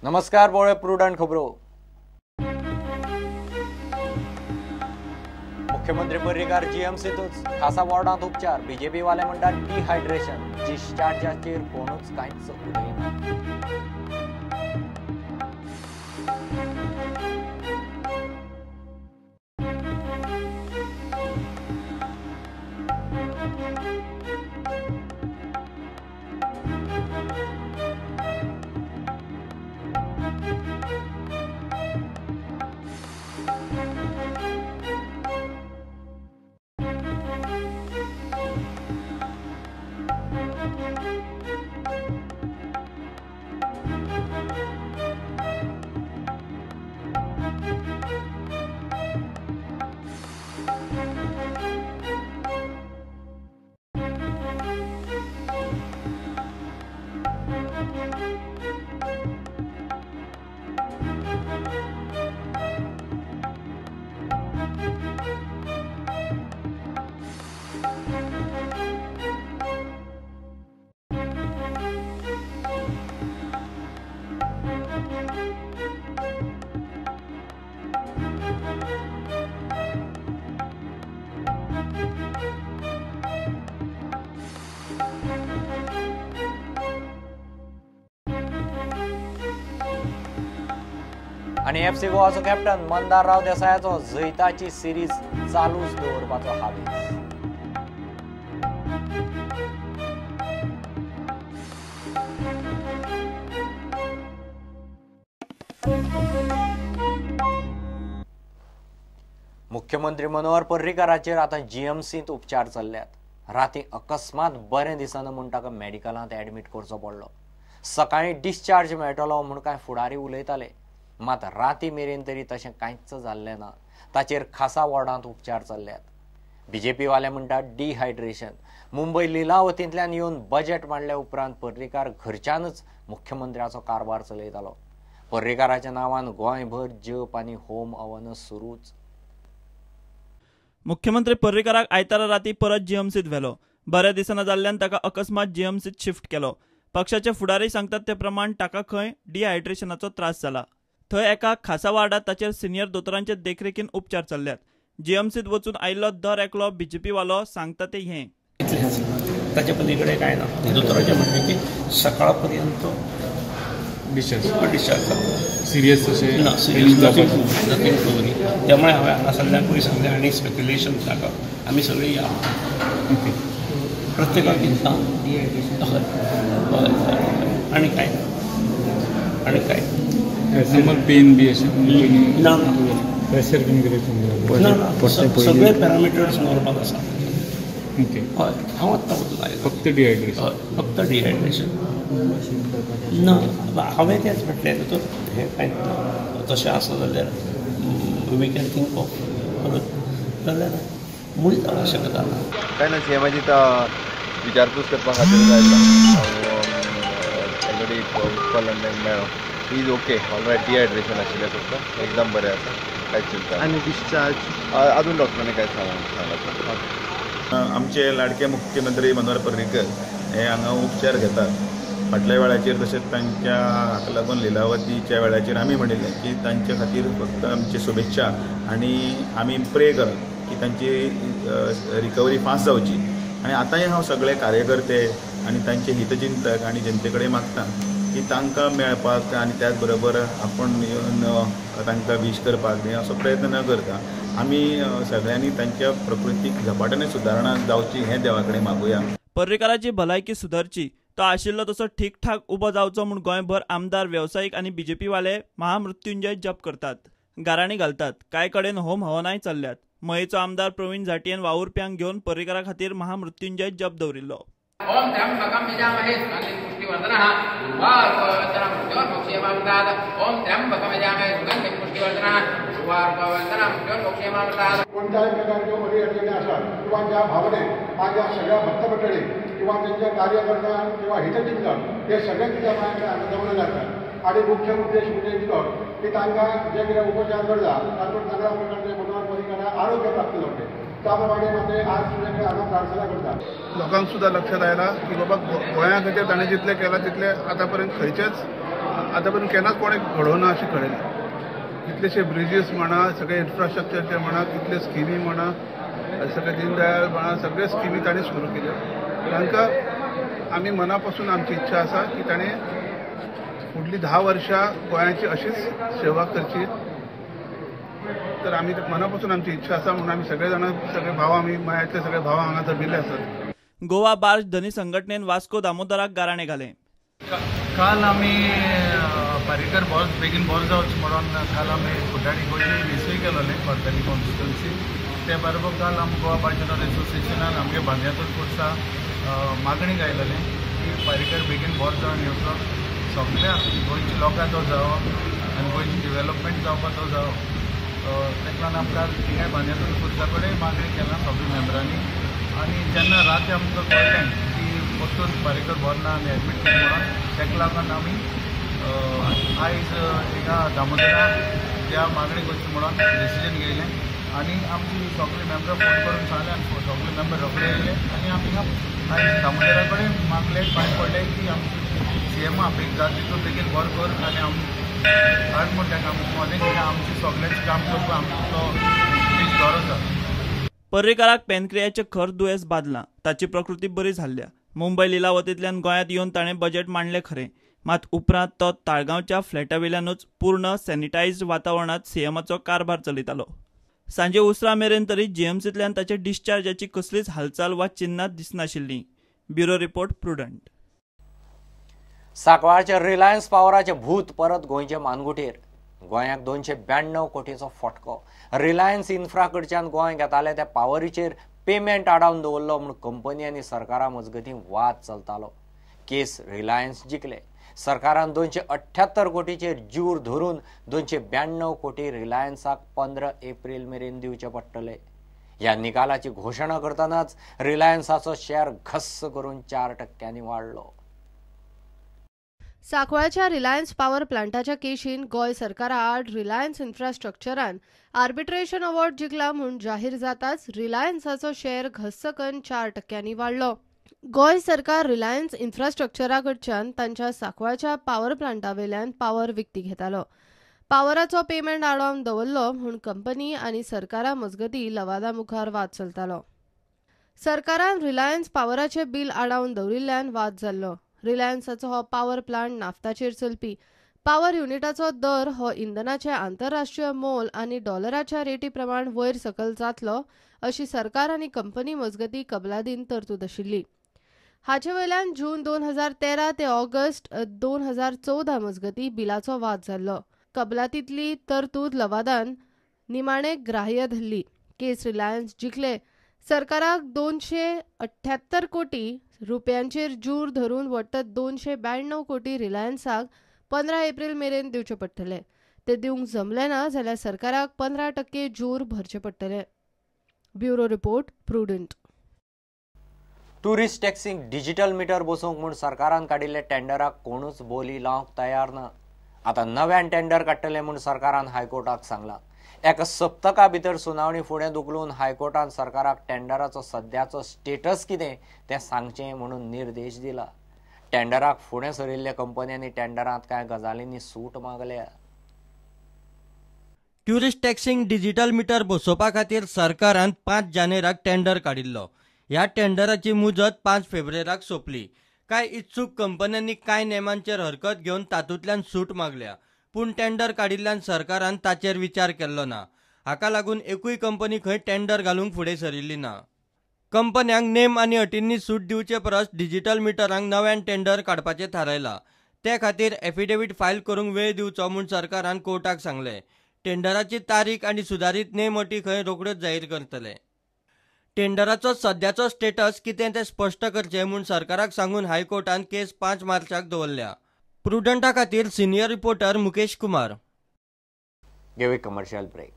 नमस्कार, बोळे प्रुडंट खबरो. मुख्यमंत्री पर्रीकार जीएमसीतूच खासा वॉर्डांत उपचार. बीजेपी वाले म्हणटात डिहायड्रेशन, डिस्चार्जाचेर कोणूच कांयच उलयना. आनी एफसी गोवाचो कॅप्टन मंदार राव देसायाचो जैताची सिरीज चालूच दवरपाचो हावेस. मुख्यमंत्री मनोहर पर्रीकाराचेर आतां जीएमसींत उपचार चल्ल्यात. राती अकस्मात बरें दिसना म्हूण ताका मेडिकलांत ऍडमीट करचो पडलो. सकाळीं डिस्चार्ज मेळटलो म्हूण कांय फुडारी उलयताले, मात राती मेरेन तरी तशें कांयच जाल्लें ना. ताचेर खासा वॉर्डांत उपचार चल्ल्यात. बीजेपी वाले म्हणटात डिहायड्रेशन. मुंबय लिलावतींतल्यान येवन बजेट मांडल्या उपरांत पर्रीकार घरच्यानच मुख्यमंत्र्याचो कारभार चलयतालो. पर्रीकाराच्या नांवान गोंयभर जप आनी होम हवन सुरूच. मुख्यमंत्री पर्रीकाराक आयतारा राती परत जीएमसीत व्हेलो. बऱ्या दिसना जाल्ल्यान ताका अकस्मात जीएमसीत शिफ्ट केलो. पक्षाचे फुडारी सांगतात ते प्रमाण ताका खंय डिहायड्रेशनाचो त्रास जाला. थंय एका खासा वार्डात ताचेर सिनियर दोतोरांचे देखरेखीन उपचार चल्ल्यात. जीएमसीत वचून आयिल्लो दर एकलो बीजेपी वालो सांगता ते हें ताच्या पलीकडे काय ना. दोतोराचें म्हणणें की सकाळ पर्यंत डिस्चार्ज जाता. सिरियस अशें ना, सिरियस नथींग टू वरी. त्यामुळे हांवें हांगासरल्याकूय सांगलें आनी स्पेक्युलेशन नाका, आमी सगळीं या प्रत्येकाक दिसता आनी कांय ना, आनी कांय नॉर्मल पेन बी अशें ना, प्रेशर बीन कितें ना, सगळे पॅरामिटर्स नॉर्मल आसा. ओके, हय, हांव आत्तां वचून आयलो. फक्त डिहायड्रेशन? हय, फक्त डिहायड्रेशन ना. हांवें तेंच म्हटलें दोतोर, हें कांयच ना, तशें आसा जाल्यार we can think of परत जाल्यार मुळीच आवश्यकता ना. कांय ना, सीएमाची विचारपूस करपा खातीर आयला. ऑलरेडी कॉल मेळ्ळो. Is okay, all right. Dehydration आशिल्लें फक्त, एकदम बरें आसा, कांयच चिंता. आनी डिस्चार्ज अजून डॉक्टरांनी कांय सांगलां. आमचे लाडके मुख्यमंत्री मनोहर पर्रीकर हे हांगा उपचार घेतात. फाटल्या वेळाचेर तशेंच तांच्या हाका लागून लिलावतीच्या वेळाचेर आमी म्हणिल्लें की तांचे खातीर फक्त आमची शुभेच्छा आनी आमी प्रे करप की तांची रिकवरी फास्ट जावची. आनी आतांय हांव सगळे कार्यकर्ते आनी तांचे हितचिंतक आनी जनते कडेन मागता की तांकां मेळपाक आनी त्याच बरोबर आपूण येवन तांकां वीश करपाक असो प्रयत्न न करता आमी सगळ्यांनी तांच्या प्रकृतीक झपाट्याने सुदारणा जावची हें देवा कडेन मागुया. पर्रीकाराची भलायकी सुदारची, तो आशिल्लो तसो ठीकठाक उबो जावचो म्हूण गोंयभर आमदार, वेवसायीक आनी बीजेपी वाले महामृत्युंजय जप करतात, गाराणी घालतात. कांय कडेन होम हवनाय चल्ल्यात. मयेचो आमदार प्रवीण झांट्येन वावुरप्यांक घेवन पर्रीकारा खातीर महामृत्युंजय जप दवरिल्लो. ओम त्र्यंबकं यजामहे सुगन्धिं पुष्टिवर्धनः उर्वारुकवन्दनं ओम त्र्यंबकं यजामहे सुगन्धिं पुष्टिवर्धनः उर्वारुकवन्दनं मृत्योर्मोक्षयमामृतात्. कोणत्याही प्रकारचे अडचणी असतात किंवा ज्या भावने माझ्या सगळ्या भक्तमंडळी किंवा त्यांच्या कार्यकर्ता किंवा हितचिंतक हे सगळे तिच्या माझ्याकडे जमले जातात. आणि मुख्य उद्देश म्हणजे इतको की तांकां जे कितें उपचार करता तातूंत सगळ्या प्रकारचे मनोहर पर्रीकाराक आरोग्य प्राप्त जावचें. त्याप्रमाणे माते आज तुझ्याकडे हांगा प्रार्थना करता. लोकांक सुद्दां लक्षात आयला की बाबा गोंया खातीर ताणें जितलें केलां तितलें आतां पर्यंत खंयच्याच आतां पर्यंत केन्नाच कोणें घडोवना अशें घडयलें. कितलेशे ब्रिजीस म्हणा, सगळे इन्फ्रास्ट्रक्चरचे म्हणा, कितले स्किमी म्हणा, सगळे दीनदयाळ म्हणा, सगळे स्किमी ताणें सुरू केल्यो. तांकां आमी मना पासून आमची इच्छा आसा की ताणें फुडली 10 वर्षां गोंयाची अशीच सेवा करची. तर आमी मना पासून आमची इच्छा आसा म्हणून आमी सगळे जाणां, सगळे भाव, आमी मळ्यांतले सगळे भाव हांगा जमिल्ले आसात. गोवा बार्ज धनी संघटनेन वास्को दामोदराक गाराणें घालें. काल आमी पर्रीकर बॉस बेगीन बरो जावचो म्हणून काल आमी फुडारी गोंयची रेसूय केलोले पर्तरी कॉन्स्टिट्युन्सी. ते बरोबर काल आमी गोवा बार्ज जनरल एसोसिएशनान आमगे बांद्यातूर खुर्सा मागणी गायलेली की पर्रीकर बेगीन बरो जावन येवचो, सगळ्या गोंयच्या लोकांक तो जावो आनी गोंयची डिवेलपमेंट जावपाक तो जावो. ताका लागून आमकां थिंगाय बांद्यातूर खुर्सा कडेन मागणी केला सगळ्या मेंबरांनी. आनी जेन्ना राती आमकां कळ्ळें की परतून पर्रीकर बरो ना आनी एडमीट केलें म्हणून, ताका लागून आमी आयज हिंगा दामोदरा त्या मागणी करची म्हणून डिसिजन घेयलें आनी आमची सगळे मेंबरां फोन करून सांगलें आनी सगळे मेंबर रोखडे येयले आनी आमी आयज दामोदरा कडेन मागले, पांय पडले की आमची सीएमा बेगीन जाता तितलो बेगीन बरो कर आनी आम हाड म्हण ताका मदें कितें आमचें सगळ्यांचें काम करपाक आमचो तो दीस बरो जाता. पर्रीकाराक पॅनक्रियाचें खर दुयेंस बादलां. ताची प्रकृती बरी जाल्ल्या. मुंबय लिलावतींतल्यान गोंयांत येवन ताणें बजेट मांडलें खरें, मात उपरांत तो ताळगांवच्या फ्लॅटावेल्यानूच पूर्ण सॅनिटायज्ड वातावरणांत सीएमाचो कारभार चलयतालो. सांजे उसरां मेरेन तरी जीएमसींतल्यान ताच्या डिस्चार्जाची कसलीच हालचाल वा चिन्नां दिसनाशिल्लीं. Bureau report, Prudent. सांकवाळच्या Reliance पावराचें भूत परत गोंयचे मानगुटेर. गोंयाक 292 कोटीचो फटको. रिलायन्स इन्फ्रा कडच्यान गोंय घेताले त्या पावरीचेर पेमेंट आडावन दवरलो म्हूण कंपनी आनी सरकारा मजगतीं वाद चलतालो. केस रिलायन्स जिखले. सरकारान 278 कोटीचेर ज्यूर धरून 292 कोटी रिलायन्साक 15 एप्रील मेरेन दिवचे पडटले. ह्या निकालाची घोशणा करतनाच रिलायन्साचो शेअर घस्स करून 4% वाडलो. सांकवाळच्या रिलायन्स पावर प्लांटाच्या केशीन गोंय सरकारा आड रिलायन्स इन्फ्रास्ट्रक्चरान आर्बिट्रेशन अवॉर्ड जिखला म्हूण जाहीर जाताच रिलायन्साचो शेअर घस्स करून 4% वाडलो. गोंय सरकार रिलायन्स इन्फ्रास्ट्रक्चरा कडच्यान तांच्या सांकवाळच्या पावर प्लांटावेल्यान पावर विकती घेतालो. पावराचो पेमेंट आडावन दवरलो म्हूण कंपनी आनी सरकारा मजगतीं लवादा मुखार वाद चलतालो. सरकारान रिलायन्स पावराचें बील आडावन दवरिल्ल्यान वाद जाल्लो. रिलायन्साचो हो पावर प्लांट नाफ्ताचेर चलपी. पावर युनिटाचो दर हो इंधनाचे आंतरराष्ट्रीय मोल आनी डॉलराच्या रेटी प्रमाण वयर सकयल जातलो अशी सरकार आनी कंपनी मजगतीं कबलादीन तरतूद आशिल्ली. हाचे वयल्यान जून 2013 ते ऑगस्ट 2014 मजगतीं बिलाचो वाद जाल्लो. कबलातींतली तरतूद लवादान निमाणे ग्राह्य धरली. केस रिलायन्स जिखले. सरकाराक 278 कोटी रुपयांचेर ज्यूर धरून वट्ट 292 कोटी रिलायन्साक 15 एप्रील मेरेन दिवचे पडटले. ते दिवंक जमले ना जाल्यार सरकाराक 15% ज्यूर भरचे पडटले. Bureau report, Prudent. Tourist टॅक्सींक digital meter बसोवंक म्हूण सरकारान काडिल्ल्या टेंडराक कोणूच बोली लावंक तयार ना. आतां नव्यान टेंडर काडटले म्हूण सरकारान हायकोर्टाक सांगलां. एका सप्तका भितर सुनावणी फुडें धुकलून हायकोर्टान सरकाराक टेंडराचो सद्याचो स्टेटस कितें तें सांगचें म्हणून निर्देश दिला. टेंडराक फुडें सरिल्ल्या कंपन्यांनी टेंडरांत कांय गजालींनी सूट मागल्या. ट्युरिस्ट टॅक्सींक डिजिटल मिटर बसोवपा खातीर सरकारान 5 जानेराक टेंडर काडिल्लो. ह्या टेंडराची मुजत 5 फेब्रुवारीक सोंपली. कांय इत्सूक कंपन्यांनी कांय नेमांचेर हरकत घेवन तातूंतल्यान सूट मागल्या, पूण टेंडर काडिल्ल्यान सरकारान ताचेर विचार केल्लो ना. हाका लागून एकूय कंपनी खंय टेंडर घालूंक फुडें सरिल्ली ना. कंपन्यांक नेम आनी अटींनी सूट दिवचे परस डिजिटल मिटरांक नव्यान टेंडर काडपाचें थारायलां. ते खातीर एफिडेवीट फायल करूंक वेळ दिवचो म्हूण सरकारान कोर्टाक सांगलें. टेंडराची तारीख आनी सुदारीत नेम अटी खंय रोखड्योच जाहीर करतले. टेंडराचो सद्याचो स्टेटस कितें तें स्पश्ट करचें म्हूण सरकाराक सांगून हायकोर्टान केस 5 मार्चाक दवरल्या. प्रुडंटा खातीर सिनियर रिपोर्टर मुकेश कुमार. घेवया कमर्शियल ब्रेक.